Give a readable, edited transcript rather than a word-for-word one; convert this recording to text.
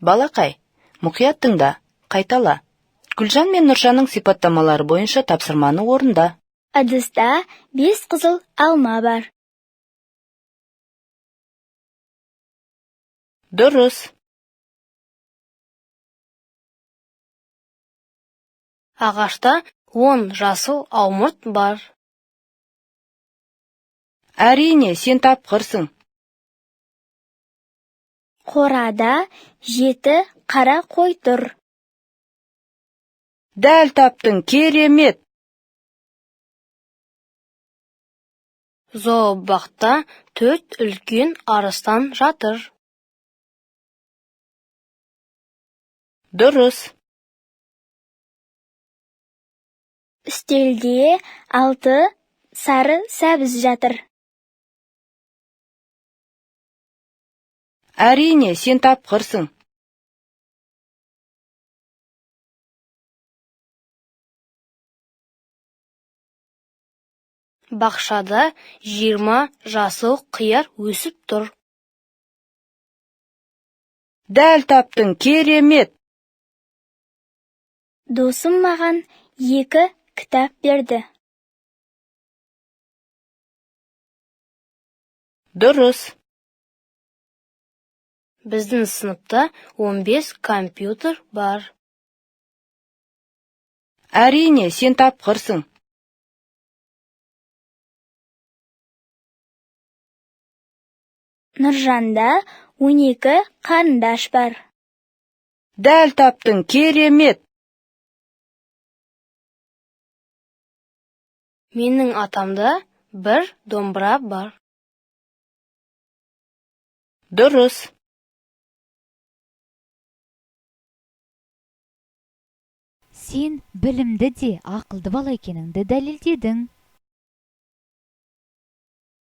Балақай, мұқият тыңда, қайтала. Гүлжан мен Нұржанның сипаттамалары бойынша тапсырманы орында. Ыдыста бес қызыл алма бар. Дұрыс. Ағашта 10 жасыл алмұрт бар. Әрине, сен тапқырсың. Қорада жеті қара қой тұр. Дәл таптың, керемет! Зообақта төрт үлкен арыстан жатыр. Дұрыс. Үстелде алты сары сәбіз жатыр. Әрине, сен тапқырсың. Бақшада 20 жасыл қияр өсіп тұр. Дәл таптың, керемет! Досым маған екі кітап берді. Дұрыс. Біздің сыныпта 15 компьютер бар. Әрине, сен тапқырсың. Нұржанда 12 қарындаш бар. Дәл таптың, керемет! Менің атамда бір домбыра бар. Дұрыс. Сен білімді де ақылды бала екеніңді дәлелдедің.